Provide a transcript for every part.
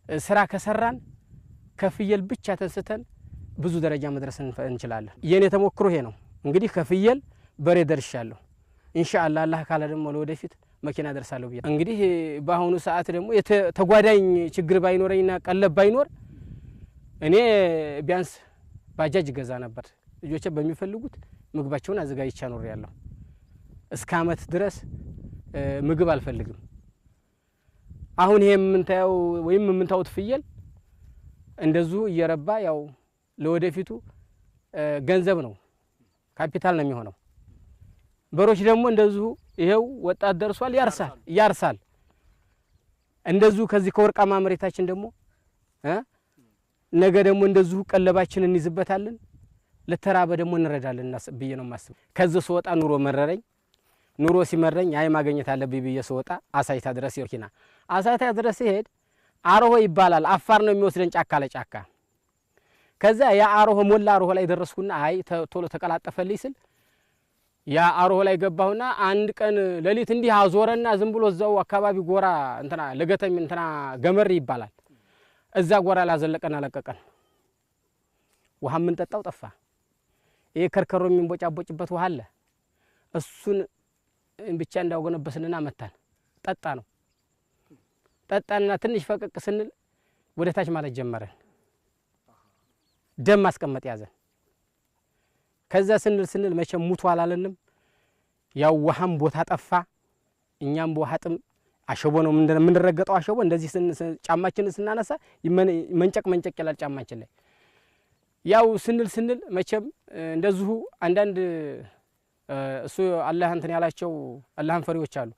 ስራ ከሰራን ከፍየል ብቻ ተንስተን ብዙ ደረጃ መድረስ እንችላለን። የኔ ተሞክሮ ይሄ ነው። እንግዲህ ከፍየል በሬ ደርሻለሁ። ኢንሻአላህ አላህ ካለ ደግሞ ለወደፊት መኪና ደርሳለሁ ብዬ እንግዲህ በአሁኑ ሰዓት ደግሞ ተጓዳኝ ችግር ባይኖረኝና ቀለብ ባይኖር እኔ ቢያንስ ባጃጅ ገዛ ነበር። ልጆቼ በሚፈልጉት ምግባቸውን አዘጋጅቼ አኖሬያለሁ። እስከ አመት ድረስ ምግብ አልፈልግም። አሁን ይሄ የምንታየው ወይም የምንታውት ፍየል እንደዚሁ እየረባ ያው ለወደፊቱ ገንዘብ ነው፣ ካፒታል ነው የሚሆነው። በሮች ደግሞ እንደዚሁ ይሄው ወጣት ደርሷል፣ ያርሳል ያርሳል። እንደዚሁ ከዚህ ከወርቃማ መሬታችን ደግሞ ነገ ደግሞ እንደዚሁ ቀለባችን እንይዝበታለን፣ ለተራበ ደግሞ እንረዳለን ብዬ ነው የማስበው። ከዚህ ስወጣ ኑሮ መረረኝ። ኑሮ ሲመረኝ አይ ማግኘት አለብኝ ብዬ ስወጣ አሳይታ ድረስ ይርኪና አሳይታ ድረስ ሲሄድ አሮሆ ይባላል፣ አፋር ነው የሚወስደን ጫካ ለጫካ። ከዛ ያ አሮሆ ሞላ አሮሆ ላይ ደረስኩና አይ ቶሎ ተቀላጠፈልኝ ስል ያ አሮሆ ላይ ገባሁና አንድ ቀን ሌሊት እንዲህ አዞረና ዝም ብሎ እዛው አካባቢ ጎራ እንትና ለገተም እንትና ገመር ይባላል፣ እዛ ጎራ ላዘለቀና ለቀቀን። ውሃ የምንጠጣው ጠፋ። ይሄ ከርከሮ የሚንቦጫቦጭበት ውሃ አለ፣ እሱን ብቻ እንዳወገነበስንና መታን። ጠጣ ነው ጠጣንና ትንሽ ፈቀቅ ስንል ወደ ታች ማለት ጀመረን። ደም ማስቀመጥ ያዘን። ከዛ ስንል ስንል መቼም ሙቱ አላለንም። ያው ውሃም ቦታ ጠፋ፣ እኛም በውሃ ጥም አሸቦ ነው የምንረገጠው። አሸቦ እንደዚህ ጫማችንን ስናነሳ መንጨቅ መንጨቅ ይላል ጫማችን ላይ። ያው ስንል ስንል መቼም እንደዚሁ አንዳንድ እሱ አላህ እንትን ያላቸው አላህን ፈሪዎች አሉ።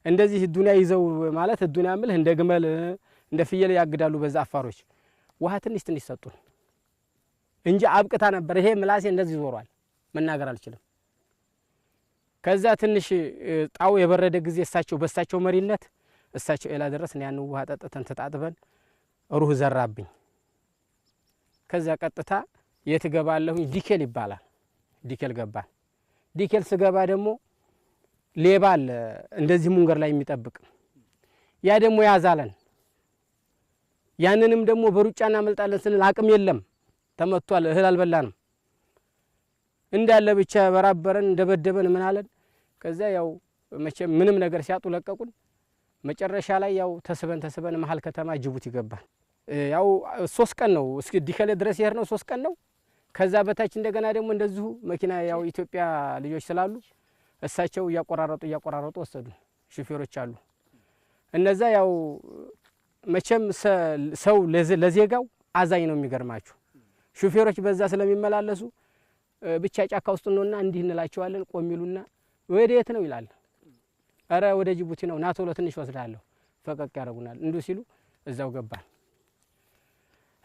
እንደዚህ ዱንያ ይዘው ማለት ዱንያ ምልህ እንደ ግመል እንደ ፍየል ያግዳሉ። በዛ አፋሮች ውሃ ትንሽ ትንሽ ሰጡን እንጂ አብቅታ ነበር። ይሄ ምላሴ እንደዚህ ዞሯል፣ መናገር አልችልም። ከዛ ትንሽ ጣው የበረደ ጊዜ እሳቸው በእሳቸው መሪነት እሳቸው ኤላ ደረስን። ያን ውሃ ጠጥተን ተጣጥበን ሩህ ዘራብኝ። ከዛ ቀጥታ የት ገባለሁኝ? ዲኬል ይባላል። ዲኬል ገባን። ዲኬል ስገባ ደግሞ ሌባ አለ እንደዚህ መንገድ ላይ የሚጠብቅ፣ ያ ደግሞ ያዛለን። ያንንም ደግሞ በሩጫ እናመልጣለን ስንል አቅም የለም፣ ተመቷል፣ እህል አልበላንም እንዳለ ብቻ በራበረን፣ እንደበደበን ምን አለን። ከዛ ያው መቼም ምንም ነገር ሲያጡ ለቀቁን። መጨረሻ ላይ ያው ተስበን ተስበን መሀል ከተማ ጅቡቲ ገባን። ያው 3 ቀን ነው እስኪ ዲከለ ድረስ የሄድነው 3 ቀን ነው። ከዛ በታች እንደገና ደግሞ እንደዚሁ መኪና ያው ኢትዮጵያ ልጆች ስላሉ እሳቸው እያቆራረጡ እያቆራረጡ ወሰዱ። ሹፌሮች አሉ እነዛ። ያው መቼም ሰው ለዜጋው አዛኝ ነው። የሚገርማችሁ ሹፌሮች በዛ ስለሚመላለሱ ብቻ ጫካ ውስጥ ነውና እንዲህ እንላቸዋለን። ቆም ይሉና ወደ የት ነው ይላል። አረ ወደ ጅቡቲ ነው፣ ና ቶሎ ትንሽ ወስዳለሁ። ፈቀቅ ያደርጉናል። እንዲሁ ሲሉ እዛው ገባን።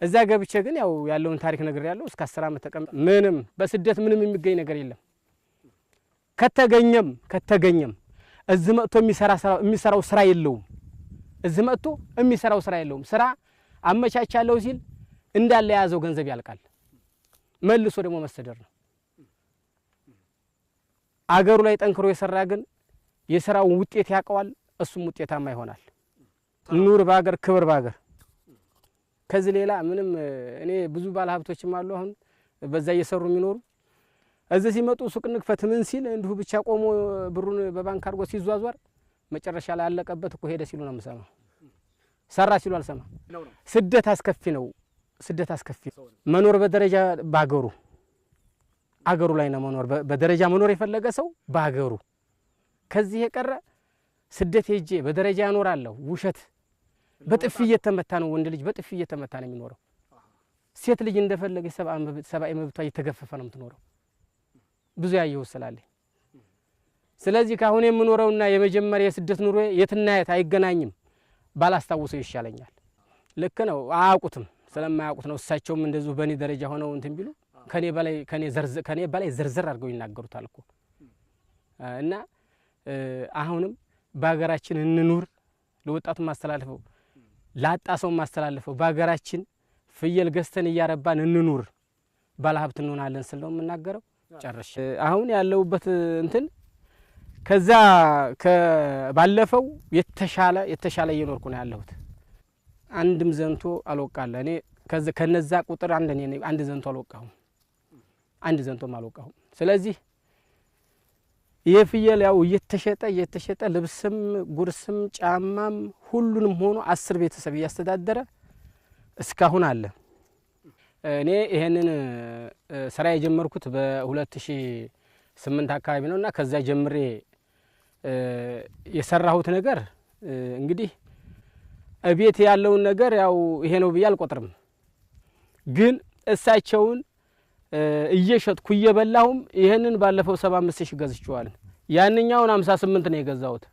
እዛ ገብቼ ግን ያው ያለውን ታሪክ ነግሬያለሁ። እስከ 10 ዓመት ተቀምጬ ምንም በስደት ምንም የሚገኝ ነገር የለም። ከተገኘም ከተገኘም እዚህ መጥቶ የሚሰራው ስራ የለውም። እዚህ መጥቶ የሚሰራው ስራ የለውም። ስራ አመቻቻለሁ ሲል እንዳለ የያዘው ገንዘብ ያልቃል። መልሶ ደግሞ መሰደር ነው። አገሩ ላይ ጠንክሮ የሰራ ግን የስራውን ውጤት ያውቀዋል፣ እሱም ውጤታማ ይሆናል። ኑር በአገር ክብር በአገር። ከዚህ ሌላ ምንም እኔ ብዙ ባለሀብቶችም አሉ አሁን በዛ እየሰሩ የሚኖሩ። እዚህ ሲመጡ ሱቅ እንክፈት ምን ሲል እንዲሁ ብቻ ቆሞ ብሩን በባንክ አድርጎ ሲዟዟር መጨረሻ ላይ አለቀበት እኮ ሄደ ሲሉ ነው የምሰማው። ሰራ ሲሉ አልሰማ። ስደት አስከፊ ነው። ስደት አስከፊ። መኖር በደረጃ ባገሩ አገሩ ላይ ነው መኖር። በደረጃ መኖር የፈለገ ሰው ባገሩ። ከዚህ የቀረ ስደት ሄጄ በደረጃ እኖራለሁ ውሸት። በጥፊ እየተመታ ነው ወንድ ልጅ፣ በጥፊ እየተመታ ነው የሚኖረው። ሴት ልጅ እንደፈለገ ሰብአዊ መብቷ እየተገፈፈ ነው የምትኖረው። ብዙ ያየሁት ስላለኝ። ስለዚህ ካሁን የምኖረውና የመጀመሪያ የስደት ኑሮ የትና የት አይገናኝም። ባላስታውሰው ይሻለኛል። ልክ ነው፣ አያውቁትም። ስለማያውቁት ነው እሳቸውም እንደዚሁ በእኔ ደረጃ ሆነው እንትን ቢሉ ከኔ በላይ ከኔ በላይ ዝርዝር አድርገው ይናገሩታል እኮ። እና አሁንም በሀገራችን እንኑር። ለወጣቱ ማስተላልፈው፣ ላጣ ሰው ማስተላልፈው፣ በሀገራችን ፍየል ገዝተን እያረባን እንኑር፣ ባለሀብት እንሆናለን ስል ነው የምናገረው። ጨርሼ አሁን ያለሁበት እንትን ከዛ ባለፈው የተሻለ የተሻለ እየኖርኩ ነው ያለሁት። አንድም ዘንቶ አልወቃለ። እኔ ከነዛ ቁጥር አንድ እኔ ነኝ። አንድ ዘንቶ አልወቃሁም፣ አንድ ዘንቶም አልወቃሁም። ስለዚህ ይህ ፍየል ያው እየተሸጠ እየተሸጠ ልብስም ጉርስም ጫማም ሁሉንም ሆኖ 10 ቤተሰብ እያስተዳደረ እስካሁን አለ። እኔ ይሄንን ስራ የጀመርኩት በ2008 አካባቢ ነው እና ከዛ ጀምሬ የሰራሁት ነገር እንግዲህ እቤት ያለውን ነገር ያው ይሄ ነው ብዬ አልቆጥርም። ግን እሳቸውን እየሸጥኩ እየበላሁም ይህንን ባለፈው 75 ሺህ ገዝቼዋለሁ። ያንኛውን 58 ነው የገዛሁት።